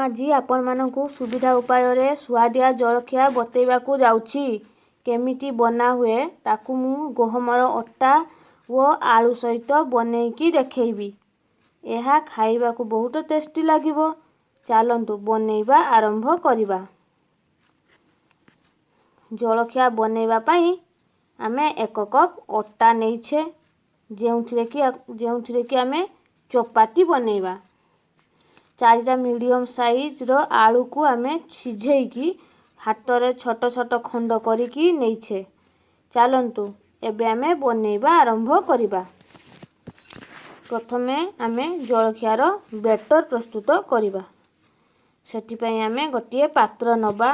ଆଜି ଆପଣମାନଙ୍କୁ ସୁବିଧା ଉପାୟରେ ସୁଆଦିଆ ଜଳଖିଆ ବତେଇବାକୁ ଯାଉଛି। କେମିତି ବନାହୁଏ ତାକୁ ମୁଁ ଗହମର ଅଟା ଓ ଆଳୁ ସହିତ ବନେଇକି ଦେଖେଇବି। ଏହା ଖାଇବାକୁ ବହୁତ ଟେଷ୍ଟି ଲାଗିବ। ଚାଲନ୍ତୁ ବନେଇବା ଆରମ୍ଭ କରିବା। ଜଳଖିଆ ବନେଇବା ପାଇଁ ଆମେ 1 କପ୍ ଅଟା ନେଇଛେ, ଯେଉଁଥିରେ କି ଆମେ ଚପାତି ବନେଇବା। 4ଟା ମିଡ଼ିୟମ୍ ସାଇଜ୍ର ଆଳୁକୁ ଆମେ ସିଝେଇକି ହାତରେ ଛୋଟ ଛୋଟ ଖଣ୍ଡ କରିକି ନେଇଛେ। ଚାଲନ୍ତୁ ଏବେ ଆମେ ବନେଇବା ଆରମ୍ଭ କରିବା। ପ୍ରଥମେ ଆମେ ଜଳଖିଆର ବ୍ୟାଟର ପ୍ରସ୍ତୁତ କରିବା। ସେଥିପାଇଁ ଆମେ ଗୋଟିଏ ପାତ୍ର ନେବା,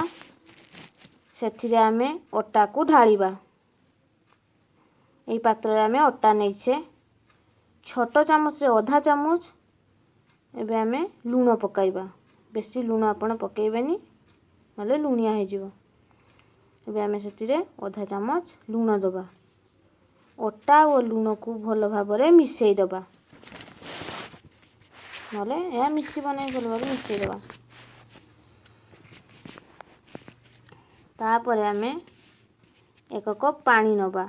ସେଥିରେ ଆମେ ଅଟାକୁ ଢାଳିବା। ଏଇ ପାତ୍ରରେ ଆମେ ଅଟା ନେଇଛେ। ଛୋଟ ଚାମଚରେ ଅଧା ଚାମଚ ଏବେ ଆମେ ଲୁଣ ପକାଇବା। ବେଶୀ ଲୁଣ ଆପଣ ପକାଇବେନି, ନହେଲେ ଲୁଣିଆ ହେଇଯିବ। ଏବେ ଆମେ ସେଥିରେ ଅଧା ଚାମଚ ଲୁଣ ଦେବା। ଅଟା ଓ ଲୁଣକୁ ଭଲ ଭାବରେ ମିଶାଇ ଦେବା, ନହେଲେ ଏହା ମିଶିବ ନାହିଁ। ଭଲ ଭାବରେ ମିଶାଇ ଦେବା। ତାପରେ ଆମେ 1 କପ୍ ପାଣି ନେବା।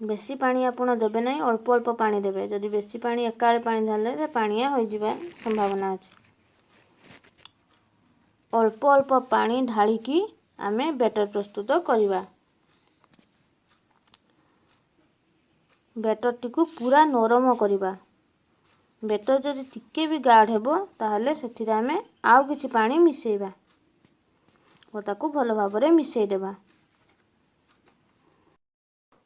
ବେଶୀ ପାଣି ଆପଣ ଦେବେ ନାହିଁ, ଅଳ୍ପ ଅଳ୍ପ ପାଣି ଦେବେ। ଯଦି ବେଶୀ ପାଣି ଏକାବେଳେ ପାଣି ଢାଳିଲେ ସେ ପାଣିଆ ହୋଇଯିବା ସମ୍ଭାବନା ଅଛି। ଅଳ୍ପ ଅଳ୍ପ ପାଣି ଢାଳିକି ଆମେ ବ୍ୟାଟର ପ୍ରସ୍ତୁତ କରିବା। ବ୍ୟାଟରଟିକୁ ପୁରା ନରମ କରିବା। ବ୍ୟାଟର ଯଦି ଟିକେ ବି ଗାଢ଼ ହେବ, ତାହେଲେ ସେଥିରେ ଆମେ ଆଉ କିଛି ପାଣି ମିଶାଇବା ଓ ତାକୁ ଭଲ ଭାବରେ ମିଶାଇ ଦେବା।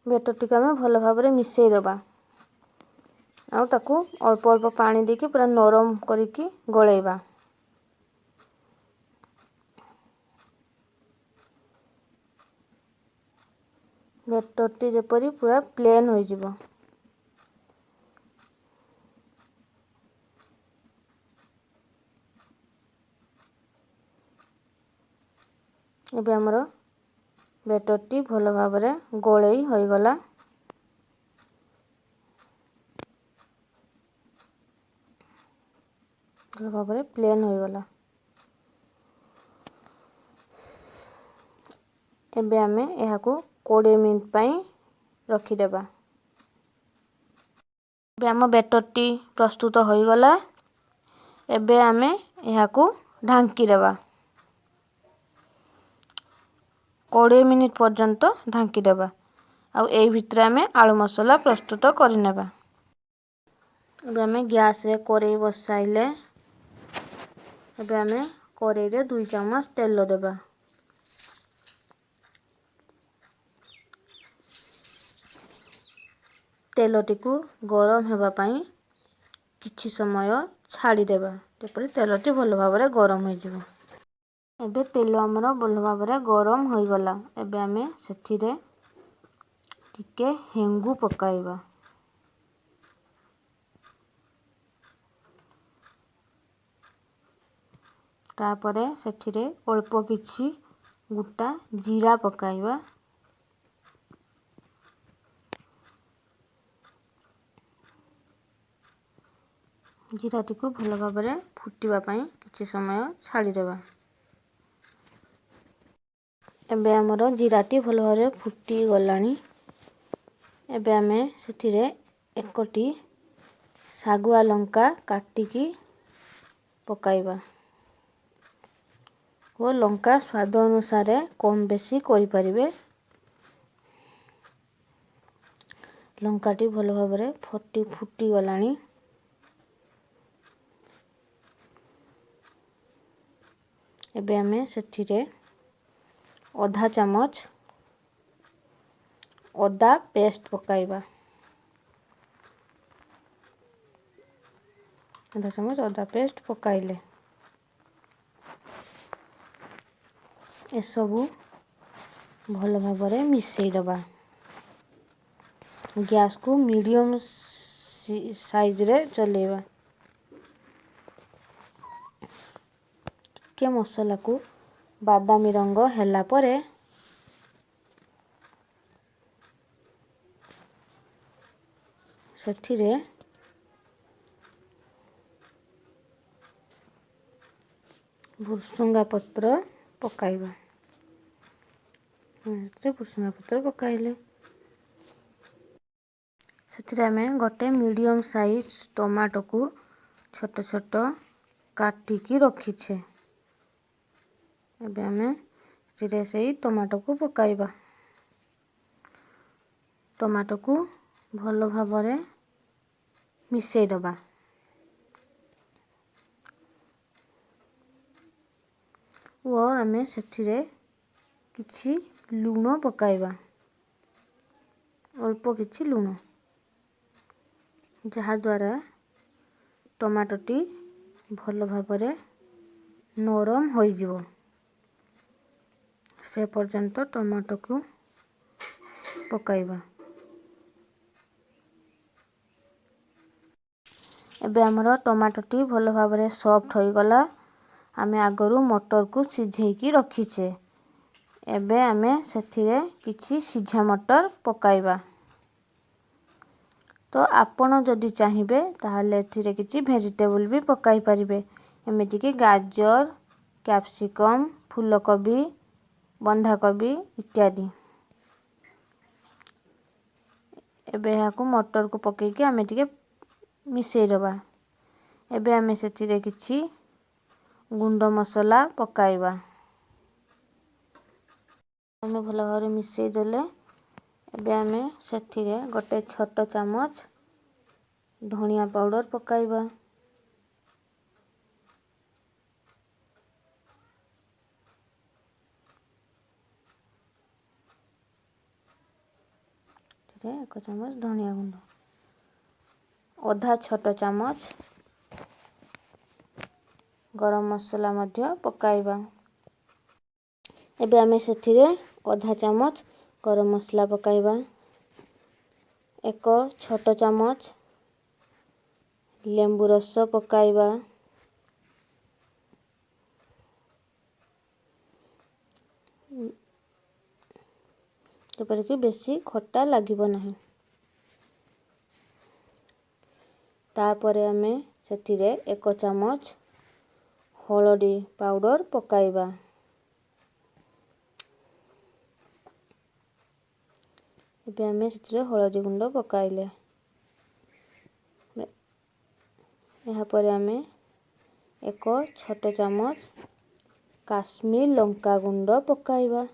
ବ୍ୟାଟରଟିକୁ ଆମେ ଭଲ ଭାବରେ ମିଶାଇ ଦେବା ଆଉ ତାକୁ ଅଳ୍ପ ଅଳ୍ପ ପାଣି ଦେଇକି ପୁରା ନରମ କରିକି ଗୋଳେଇବା। ବ୍ୟାଟରଟି ଯେପରି ପୁରା ପ୍ଲେନ୍ ହୋଇଯିବ। ଏବେ ଆମର ବ୍ୟାଟରଟି ଭଲ ଭାବରେ ଗୋଳେଇ ହୋଇଗଲା। ଭଲ ଭାବରେ ପ୍ଲେନ୍ ହୋଇଗଲା। ଏବେ ଆମେ ଏହାକୁ 20 ମିନିଟ୍ ପାଇଁ ରଖିଦେବା। ଏବେ ଆମ ବ୍ୟାଟରଟି ପ୍ରସ୍ତୁତ ହୋଇଗଲା। ଏବେ ଆମେ ଏହାକୁ ଢାଙ୍କିଦେବା। 20 ମିନିଟ୍ ପର୍ଯ୍ୟନ୍ତ ଢାଙ୍କିଦେବା। ଆଉ ଏଇ ଭିତରେ ଆମେ ଆଳୁ ମସଲା ପ୍ରସ୍ତୁତ କରିନେବା। ଏବେ ଆମେ ଗ୍ୟାସରେ କରେଇ ବସାଇଲେ। ଏବେ ଆମେ କରେଇରେ 2 ଚାମଚ ତେଲ ଦେବା। ତେଲଟିକୁ ଗରମ ହେବା ପାଇଁ କିଛି ସମୟ ଛାଡ଼ିଦେବା, ଯେପରି ତେଲଟି ଭଲ ଭାବରେ ଗରମ ହୋଇଯିବ। ଏବେ ତେଲ ଆମର ଭଲ ଭାବରେ ଗରମ ହୋଇଗଲା। ଏବେ ଆମେ ସେଥିରେ ଟିକେ ହେଙ୍ଗୁ ପକାଇବା। ତାପରେ ସେଥିରେ ଅଳ୍ପ କିଛି ଗୋଟା ଜିରା ପକାଇବା। ଜିରାଟିକୁ ଭଲ ଭାବରେ ଫୁଟିବା ପାଇଁ କିଛି ସମୟ ଛାଡ଼ିଦେବା। ଏବେ ଆମର ଜିରାଟି ଭଲ ଭାବରେ ଫୁଟିଗଲାଣି। ଏବେ ଆମେ ସେଥିରେ 1ଟି ଶାଗୁଆ ଲଙ୍କା କାଟିକି ପକାଇବା ଓ ଲଙ୍କା ସ୍ୱାଦ ଅନୁସାରେ କମ୍ ବେଶୀ କରିପାରିବେ। ଲଙ୍କାଟି ଭଲ ଭାବରେ ଫୁଟିଗଲାଣି। ଏବେ ଆମେ ସେଥିରେ ଅଧା ଚାମଚ ଅଦା ପେଷ୍ଟ ପକାଇବା। ଅଧା ଚାମଚ ଅଦା ପେଷ୍ଟ ପକାଇଲେ ଏସବୁ ଭଲ ଭାବରେ ମିଶାଇ ଦେବା। ଗ୍ୟାସକୁ ମିଡ଼ିୟମ୍ ସାଇଜରେ ଚଲେଇବା। ଟିକେ ମସଲାକୁ ବାଦାମୀ ରଙ୍ଗ ହେଲା ପରେ ସେଥିରେ ଭୃସୁଙ୍ଗା ପତ୍ର ପକାଇବା। ସେଥିରେ ଭୃସୁଙ୍ଗା ପତ୍ର ପକାଇଲେ, ସେଥିରେ ଆମେ ଗୋଟେ ମିଡ଼ିୟମ୍ ସାଇଜ୍ ଟମାଟୋକୁ ଛୋଟ ଛୋଟ କାଟିକି ରଖିଛେ। ଏବେ ଆମେ ସେଥିରେ ସେଇ ଟମାଟୋକୁ ପକାଇବା। ଟମାଟୋକୁ ଭଲ ଭାବରେ ମିଶାଇଦେବା ଓ ଆମେ ସେଥିରେ କିଛି ଲୁଣ ପକାଇବା, ଅଳ୍ପ କିଛି ଲୁଣ, ଯାହାଦ୍ୱାରା ଟମାଟୋଟି ଭଲ ଭାବରେ ନରମ ହୋଇଯିବ। ସେ ପର୍ଯ୍ୟନ୍ତ ଟମାଟୋକୁ ପକାଇବା। ଏବେ ଆମର ଟମାଟୋଟି ଭଲ ଭାବରେ ସଫ୍ଟ ହୋଇଗଲା। ଆମେ ଆଗରୁ ମଟରକୁ ସିଝେଇକି ରଖିଛେ। ଏବେ ଆମେ ସେଥିରେ କିଛି ସିଝା ମଟର ପକାଇବା। ତ ଆପଣ ଯଦି ଚାହିଁବେ, ତାହେଲେ ଏଥିରେ କିଛି ଭେଜିଟେବୁଲ୍ ବି ପକାଇ ପାରିବେ, ଏମିତିକି ଗାଜର, କ୍ୟାପ୍ସିକମ୍, ଫୁଲକୋବି, ବନ୍ଧାକୋବି ଇତ୍ୟାଦି। ଏବେ ଏହାକୁ ମଟରକୁ ପକାଇକି ଆମେ ଟିକେ ମିଶାଇଦେବା। ଏବେ ଆମେ ସେଥିରେ କିଛି ଗୁଣ୍ଡ ମସଲା ପକାଇବା। ଆମେ ଭଲ ଭାବରେ ମିଶାଇ ଦେଲେ। ଏବେ ଆମେ ସେଥିରେ ଗୋଟେ ଛୋଟ ଚାମଚ ଧନିଆ ପାଉଡ଼ର ପକାଇବା। ଏଥିରେ 1 ଚାମଚ ଧନିଆ ଗୁଣ୍ଡ, ଅଧା ଛୋଟ ଚାମଚ ଗରମ ମସଲା ମଧ୍ୟ ପକାଇବା। ଏବେ ଆମେ ସେଥିରେ ଅଧା ଚାମଚ ଗରମ ମସଲା ପକାଇବା, 1 ଛୋଟ ଚାମଚ ଲେମ୍ବୁ ରସ ପକାଇବା। ଯେପରିକି ବେଶୀ ଖଟା ଲାଗିବ ନାହିଁ। ତାପରେ ଆମେ ସେଥିରେ 1 ଚାମଚ ହଳଦୀ ପାଉଡ଼ର ପକାଇବା। ଏବେ ଆମେ ସେଥିରେ ହଳଦୀ ଗୁଣ୍ଡ ପକାଇଲେ। ଏହାପରେ ଆମେ 1 ଛୋଟ ଚାମଚ କାଶ୍ମୀର ଲଙ୍କା ଗୁଣ୍ଡ ପକାଇବା।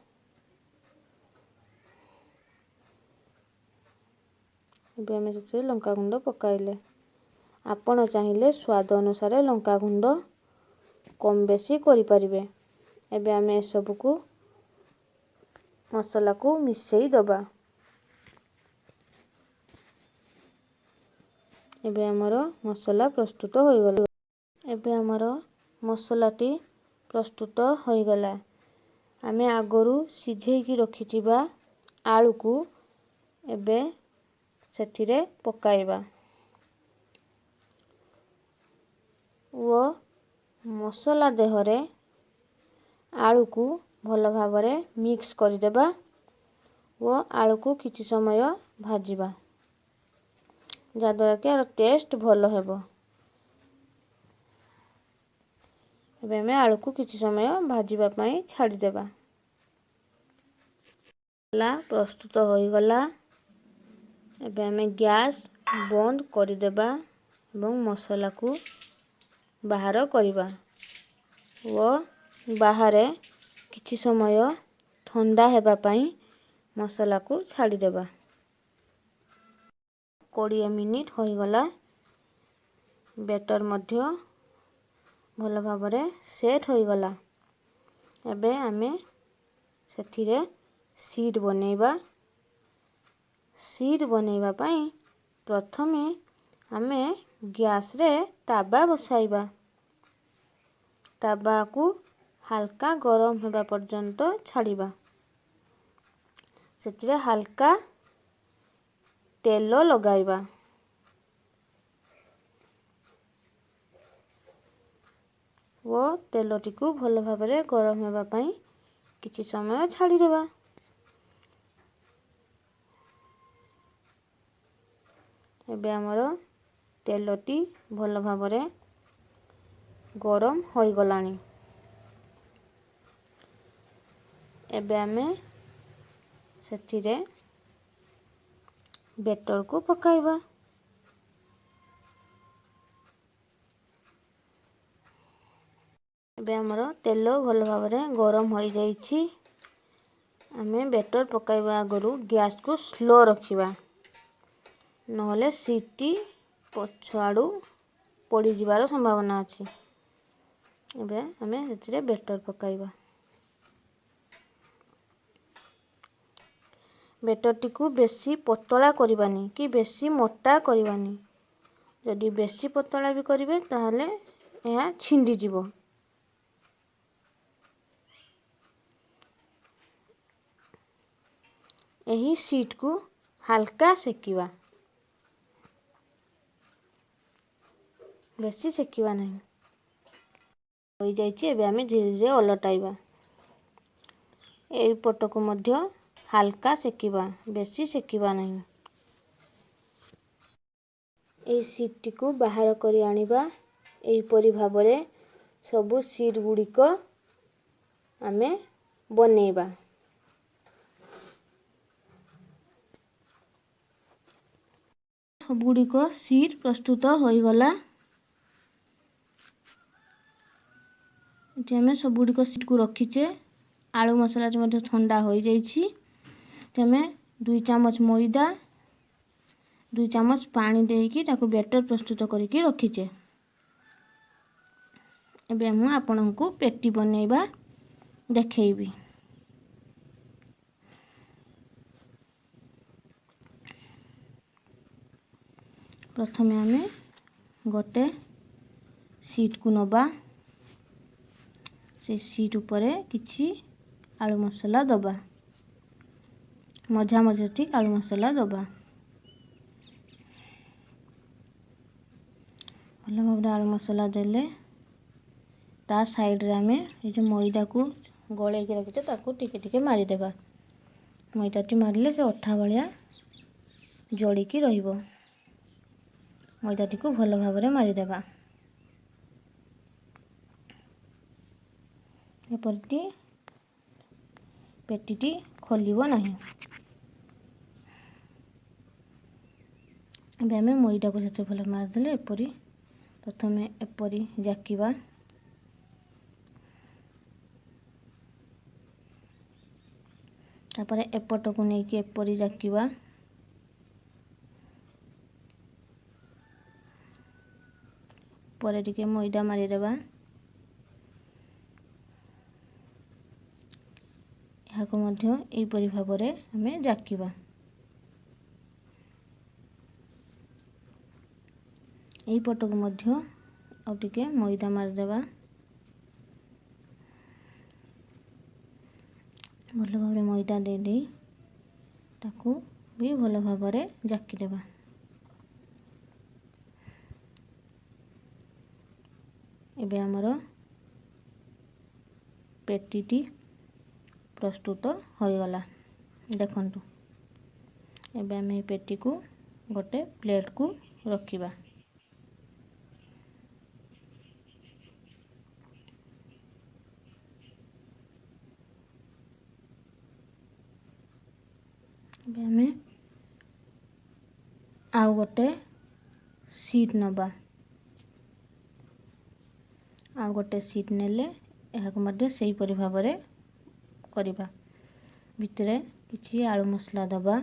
ଏବେ ଆମେ ସେଥିରେ ଲଙ୍କା ଗୁଣ୍ଡ ପକାଇଲେ। ଆପଣ ଚାହିଁଲେ ସ୍ୱାଦ ଅନୁସାରେ ଲଙ୍କା ଗୁଣ୍ଡ କମ୍ ବେଶୀ କରିପାରିବେ। ଏବେ ଆମେ ଏସବୁକୁ ମସଲାକୁ ମିଶାଇ ଦେବା। ଏବେ ଆମର ମସଲା ପ୍ରସ୍ତୁତ ହୋଇଗଲା। ଏବେ ଆମର ମସଲାଟି ପ୍ରସ୍ତୁତ ହୋଇଗଲା। ଆମେ ଆଗରୁ ସିଝେଇକି ରଖିଥିବା ଆଳୁକୁ ଏବେ ସେଥିରେ ପକାଇବା ଓ ମସଲା ଦେହରେ ଆଳୁକୁ ଭଲ ଭାବରେ ମିକ୍ସ କରିଦେବା ଓ ଆଳୁକୁ କିଛି ସମୟ ଭାଜିବା, ଯାହାଦ୍ୱାରା କି ଏହାର ଟେଷ୍ଟ ଭଲ ହେବ। ଏବେ ଆମେ ଆଳୁକୁ କିଛି ସମୟ ଭାଜିବା ପାଇଁ ଛାଡ଼ିଦେବା। ମସଲା ପ୍ରସ୍ତୁତ ହୋଇଗଲା। ଏବେ ଆମେ ଗ୍ୟାସ୍ ବନ୍ଦ କରିଦେବା ଏବଂ ମସଲାକୁ ବାହାର କରିବା ଓ ବାହାରେ କିଛି ସମୟ ଥଣ୍ଡା ହେବା ପାଇଁ ମସଲାକୁ ଛାଡ଼ିଦେବା। 20 ମିନିଟ୍ ହୋଇଗଲା। ବ୍ୟାଟର୍ ମଧ୍ୟ ଭଲ ଭାବରେ ସେଟ୍ ହୋଇଗଲା। ଏବେ ଆମେ ସେଥିରେ ସିଟ୍ ବନେଇବା। ସିଟ୍ ବନେଇବା ପାଇଁ ପ୍ରଥମେ ଆମେ ଗ୍ୟାସ୍ରେ ତାୱା ବସାଇବା। ତାୱାକୁ ହାଲକା ଗରମ ହେବା ପର୍ଯ୍ୟନ୍ତ ଛାଡ଼ିବା। ସେଥିରେ ହାଲକା ତେଲ ଲଗାଇବା। ଓ ତେଲଟିକୁ ଭଲ ଭାବରେ ଗରମ ହେବା ପାଇଁ କିଛି ସମୟ ଛାଡ଼ିଦେବା। ଏବେ ଆମର ତେଲଟି ଭଲ ଭାବରେ ଗରମ ହୋଇଗଲାଣି। ଏବେ ଆମେ ସେଥିରେ ବେଟରକୁ ପକାଇବା। ଏବେ ଆମର ତେଲ ଭଲ ଭାବରେ ଗରମ ହୋଇଯାଇଛି। ଆମେ ବେଟର ପକାଇବା ଆଗରୁ ଗ୍ୟାସ୍କୁ ସ୍ଲୋ ରଖିବା, ନହେଲେ ସିଟି ପଛଆଡ଼ୁ ପୋଡ଼ିଯିବାର ସମ୍ଭାବନା ଅଛି। ଏବେ ଆମେ ସେଥିରେ ବେଟର ପକାଇବା। ବେଟରଟିକୁ ବେଶୀ ପତଳା କରିବାନି କି ବେଶୀ ମୋଟା କରିବାନି। ଯଦି ବେଶୀ ପତଳା ବି କରିବେ ତାହେଲେ ଏହା ଛିଣ୍ଡିଯିବ। ଏହି ସିଟ୍କୁ ହାଲକା ସେକିବା, ବେଶୀ ସେକିବା ନାହିଁ। ହୋଇଯାଇଛି। ଏବେ ଆମେ ଧୀରେ ଧୀରେ ଓଲଟାଇବା। ଏଇ ପଟକୁ ମଧ୍ୟ ହାଲକା ସେକିବା, ବେଶୀ ସେକିବା ନାହିଁ। ଏହି ସିଟ୍ଟିକୁ ବାହାର କରି ଆଣିବା। ଏହିପରି ଭାବରେ ସବୁ ସିଟ୍ ଗୁଡ଼ିକ ଆମେ ବନେଇବା। ସବୁଗୁଡ଼ିକ ସିଟ୍ ପ୍ରସ୍ତୁତ ହୋଇଗଲା। ଏଠି ଆମେ ସବୁଗୁଡ଼ିକ ସିଟ୍କୁ ରଖିଛେ। ଆଳୁ ମସଲାଟି ମଧ୍ୟ ଥଣ୍ଡା ହୋଇଯାଇଛି। ଏଠି ଆମେ 2 ଚାମଚ ମଇଦା, 2 ଚାମଚ ପାଣି ଦେଇକି ତାକୁ ବ୍ୟାଟର ପ୍ରସ୍ତୁତ କରିକି ରଖିଛେ। ଏବେ ମୁଁ ଆପଣଙ୍କୁ ପେଟି ବନେଇବା ଦେଖେଇବି। ପ୍ରଥମେ ଆମେ ଗୋଟେ ସିଟ୍କୁ ନେବା। ସେ ସିଟ୍ ଉପରେ କିଛି ଆଳୁ ମସଲା ଦେବା, ମଝା ମଝି ଠିକ୍ ଆଳୁ ମସଲା ଦେବା। ଭଲ ଭାବରେ ଆଳୁ ମସଲା ଦେଲେ ତା ସାଇଡ଼୍ରେ ଆମେ ଏ ଯେଉଁ ମଇଦାକୁ ଗୋଳେଇକି ରଖିଛେ ତାକୁ ଟିକେ ଟିକେ ମାରିଦେବା। ମଇଦାଟି ମାରିଲେ ସେ ଅଠା ଭଳିଆ ଜଡ଼ିକି ରହିବ। ମଇଦାଟିକୁ ଭଲ ଭାବରେ ମାରିଦେବା। ଏପରିକି ପେଟିଟି ଖୋଲିବ ନାହିଁ। ଏବେ ଆମେ ମଇଦାକୁ ସେଥିରେ ଭଲ ମାରିଦେଲେ ଏପରି ପ୍ରଥମେ ଏପରି ଜାକିବା। ତାପରେ ଏପଟକୁ ନେଇକି ଏପରି ଜାକିବା। ପରେ ଟିକେ ମଇଦା ମାରିଦେବା। ଏହାକୁ ମଧ୍ୟ ଏହିପରି ଭାବରେ ଆମେ ଜାକିବା। ଏହି ପଟକୁ ମଧ୍ୟ ଆଉ ଟିକେ ମଇଦା ମାରିଦେବା। ଭଲ ଭାବରେ ମଇଦା ଦେଇ ଦେଇ ତାକୁ ବି ଭଲ ଭାବରେ ଜାକିଦେବା। ଏବେ ଆମର ପେଟିଟି ପ୍ରସ୍ତୁତ ହୋଇଗଲା। ଦେଖନ୍ତୁ, ଏବେ ଆମେ ଏହି ପେଟିକୁ ଗୋଟେ ପ୍ଲେଟ୍କୁ ରଖିବା। ଏବେ ଆମେ ଆଉ ଗୋଟେ ସିଟ୍ ନେବା। ଆଉ ଗୋଟେ ସିଟ୍ ନେଲେ ଏହାକୁ ମଧ୍ୟ ସେହିପରି ଭାବରେ କରିବା। ଭିତରେ କିଛି ଆଳୁ ମସଲା ଦେବା।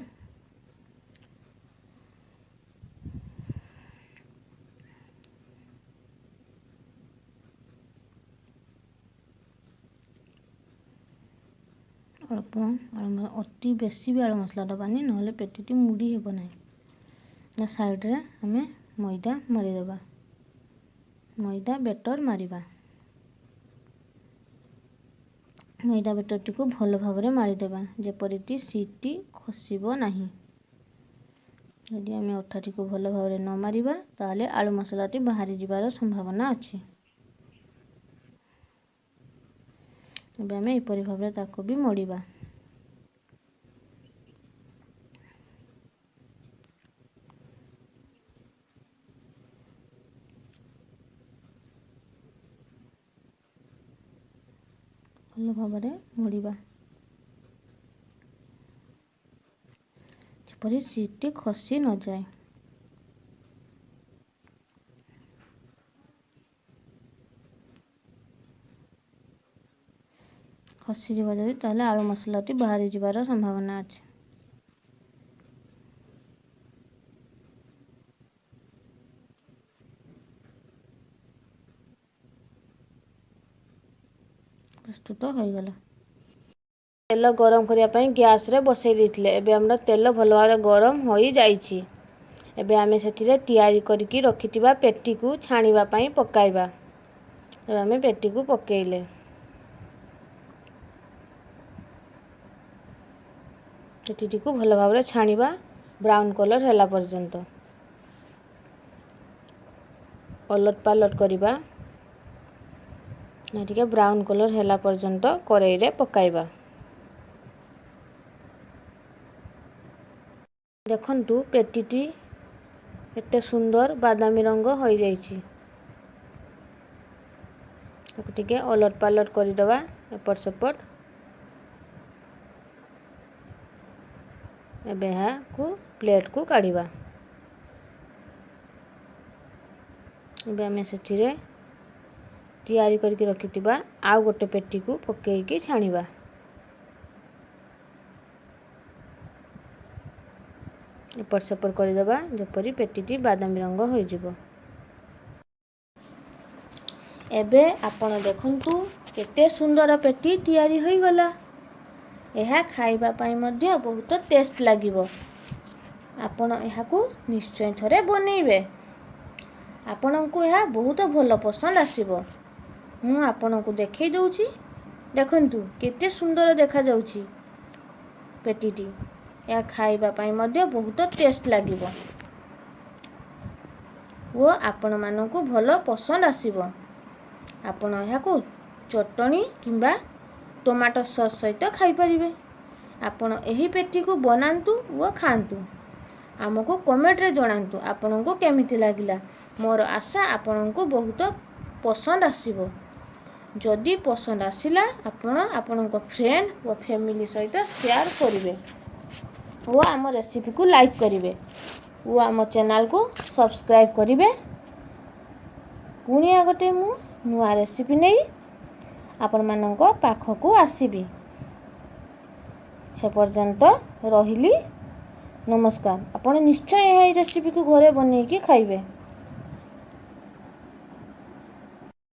ଅଳ୍ପ ଆଳୁ, ଅତି ବେଶୀ ବି ଆଳୁ ମସଲା ଦେବାନି, ନହେଲେ ପେଟିଟି ମୁଡ଼ି ହେବ ନାହିଁ। ତା ସାଇଡ଼୍ରେ ଆମେ ମଇଦା ମାରିଦେବା, ମଇଦା ବେଟର ମାରିବା। ମଇଦା ବେଟରଟିକୁ ଭଲ ଭାବରେ ମାରିଦେବା, ଯେପରିକି ସିଟ୍ଟି ଖସିବ ନାହିଁ। ଯଦି ଆମେ ଅଠାଟିକୁ ଭଲ ଭାବରେ ନ ମାରିବା ତାହେଲେ ଆଳୁ ମସଲାଟି ବାହାରି ଯିବାର ସମ୍ଭାବନା ଅଛି। ଏବେ ଆମେ ଏପରି ଭାବରେ ତାକୁ ବି ମୋଡ଼ିବା। ଭଲ ଭାବରେ ମୋଡ଼ିବା। ଯେପରି ସିଟ୍ଟି ଖସି ନଯାଏ। ଖସିଯିବ ଯଦି ତାହେଲେ ଆଳୁ ମସଲାଟି ବାହାରି ଯିବାର ସମ୍ଭାବନା ଅଛି। ପ୍ରସ୍ତୁତ ହୋଇଗଲା। ତେଲ ଗରମ କରିବା ପାଇଁ ଗ୍ୟାସ୍ରେ ବସାଇ ଦେଇଥିଲେ। ଏବେ ଆମର ତେଲ ଭଲ ଭାବରେ ଗରମ ହୋଇଯାଇଛି। ଏବେ ଆମେ ସେଥିରେ ତିଆରି କରିକି ରଖିଥିବା ପେଟିକୁ ଛାଣିବା ପାଇଁ ପକାଇବା। ଏବେ ଆମେ ପେଟିକୁ ପକାଇଲେ। ପେଟିଟିକୁ ଭଲ ଭାବରେ ଛାଣିବା ବ୍ରାଉନ୍ କଲର୍ ହେଲା ପର୍ଯ୍ୟନ୍ତ। ଓଲଟ ପାଲଟ କରିବା, ଟିକେ ବ୍ରାଉନ୍ କଲର୍ ହେଲା ପର୍ଯ୍ୟନ୍ତ କରେଇରେ ପକାଇବା। ଦେଖନ୍ତୁ, ପେଟିଟି କେତେ ସୁନ୍ଦର ବାଦାମୀ ରଙ୍ଗ ହୋଇଯାଇଛି। ତାକୁ ଟିକେ ଓଲଟ ପାଲଟ କରିଦେବା ଏପଟ ସେପଟ। ଏବେ ଏହାକୁ ପ୍ଲେଟ୍କୁ କାଢ଼ିବା। ଏବେ ଆମେ ସେଥିରେ ତିଆରି କରିକି ରଖିଥିବା ଆଉ ଗୋଟେ ପେଟିକୁ ପକାଇକି ଛାଣିବା। ଏପଟ ସେପଟ କରିଦେବା, ଯେପରି ପେଟିଟି ବାଦାମୀ ରଙ୍ଗ ହୋଇଯିବ। ଏବେ ଆପଣ ଦେଖନ୍ତୁ, କେତେ ସୁନ୍ଦର ପେଟି ତିଆରି ହୋଇଗଲା। ଏହା ଖାଇବା ପାଇଁ ମଧ୍ୟ ବହୁତ ଟେଷ୍ଟ ଲାଗିବ। ଆପଣ ଏହାକୁ ନିଶ୍ଚୟ ଥରେ ବନେଇବେ। ଆପଣଙ୍କୁ ଏହା ବହୁତ ଭଲ ପସନ୍ଦ ଆସିବ। ମୁଁ ଆପଣଙ୍କୁ ଦେଖାଇ ଦେଉଛି। ଦେଖନ୍ତୁ, କେତେ ସୁନ୍ଦର ଦେଖାଯାଉଛି ପେଟିଟି। ଏହା ଖାଇବା ପାଇଁ ମଧ୍ୟ ବହୁତ ଟେଷ୍ଟ ଲାଗିବ ଓ ଆପଣମାନଙ୍କୁ ଭଲ ପସନ୍ଦ ଆସିବ। ଆପଣ ଏହାକୁ ଚଟଣି କିମ୍ବା ଟମାଟୋ ସସ୍ ସହିତ ଖାଇପାରିବେ। ଆପଣ ଏହି ପେଟିକୁ ବନାନ୍ତୁ ଓ ଖାଆନ୍ତୁ। ଆମକୁ କମେଣ୍ଟରେ ଜଣାନ୍ତୁ ଆପଣଙ୍କୁ କେମିତି ଲାଗିଲା। ମୋର ଆଶା, ଆପଣଙ୍କୁ ବହୁତ ପସନ୍ଦ ଆସିବ। ଯଦି ପସନ୍ଦ ଆସିଲା, ଆପଣ ଆପଣଙ୍କ ଫ୍ରେଣ୍ଡ ଓ ଫ୍ୟାମିଲି ସହିତ ସେୟାର କରିବେ ଓ ଆମ ରେସିପିକୁ ଲାଇକ୍ କରିବେ ଓ ଆମ ଚ୍ୟାନେଲକୁ ସବସ୍କ୍ରାଇବ୍ କରିବେ। ପୁଣି ଆଉ ଗୋଟେ ମୁଁ ନୂଆ ରେସିପି ନେଇ ଆପଣମାନଙ୍କ ପାଖକୁ ଆସିବି। ସେ ପର୍ଯ୍ୟନ୍ତ ରହିଲି, ନମସ୍କାର। ଆପଣ ନିଶ୍ଚୟ ଏହି ରେସିପିକୁ ଘରେ ବନେଇକି ଖାଇବେ।